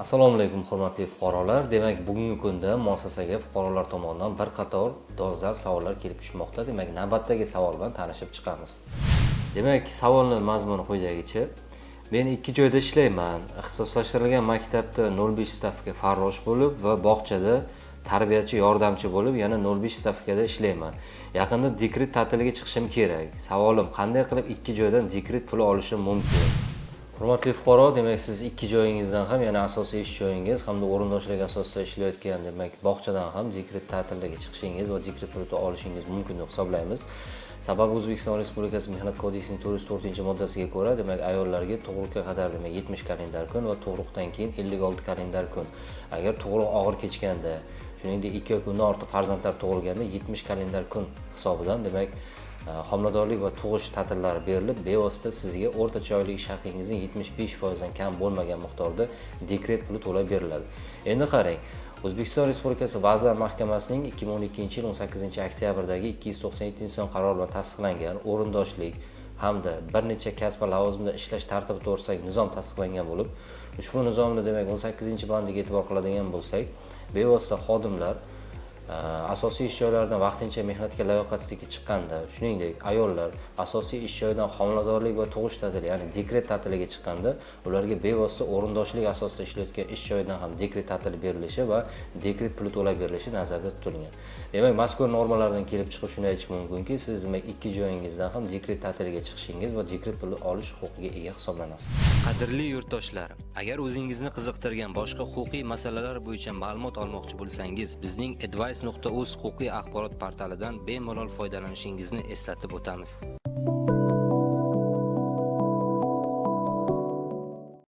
Assalomu alaykum, hurmatli fuqarolar. Demak, bugungi kunda muassasaga fuqarolar tomonidan bir qator dolzarb savollar kelib tushmoqda. Demak, navbatdagi savol bilan tanishib chiqamiz. Demak, savolni mazmuni quyidagicha: men ikki joyda ishlayman. Ixtisoslashtirilgan maktabda 0,5 stavka farrosh bo'lib va bog'chada tarbiyachi yordamchi bo'lib, yana 0,5 stavkada ishlayman. Yaqinda dekret ta'tiliga chiqishim kerak. Savolim: qanday qilib ikki joydan dekret puli olishim mumkin? Hurmatli fuqaro, demak, siz ikki joyingizdan ham, ya'ni asosiy ish joyingiz hamda o'rindoshlik asosida ishlayotgan, demak, bog'chadan ham dekret ta'tiliga chiqishingiz va dekret puli olishingiz mumkin deb hisoblaymiz. Sababi, O'zbekiston Respublikasi Mehnat kodeksining 404-moddasiga ko'ra, demak, ayollarga tug'ruqqa qadar, demak, 70 kalendar kun va tug'ruqdan keyin 56 kalendar kun, agar tug'ruq og'ir kechganda, shuningdek, 2 yoki undan ortiq farzandlar tug'ilganda 70 kalendar kun hisobidan, demak, homiladorlik va tug'ish ta'tillari berilib, bevosita sizga o'rtacha oylik ish haqingizning 75%dan kam bo'lmagan miqdorda dekret puli to'lab beriladi. Endi qarang, O'zbekiston Respublikasi Vazirlar Mahkamasining 2012-yil 18-oktyabrdagi 297-son qarori bilan tasdiqlangan o'rindoshlik hamda bir necha kasb va lavozimda ishlash tartibi to'g'risidagi nizom tasdiqlangan bo'lib, ushbu nizomni, demak, 18-bandiga e'tibor qiladigan bo'lsak, bevosita xodimlar asosiy ish joylaridan vaqtincha mehnatga layoqatsizlikka chiqqanda, shuningdek, ayollar asosiy ish joyidan homiladorlik va tug'ish ta'tili, ya'ni dekret ta'tiliga chiqqanda, ularga bevosita o'rindoshlik asosida ishlayotgan ish joyidan ham dekret ta'tili berilishi va dekret puli to'lab berilishi nazarda tutilgan. Demak, mazkur normalardan kelib chiqib, shuni aytish mumkinki, siz, demak, ikki joyingizdan ham dekret ta'tiliga chiqishingiz va dekret puli olish huquqiga ega hisoblanasiz. Qadrli yurtdoshlar, agar o'zingizni qiziqtirgan boshqa huquqiy masalalar bo'yicha ma'lumot olmoqchi bo'lsangiz, bizning advice.uz huquqiy axborot portalidan bemalol foydalanishingizni eslatib o'tamiz.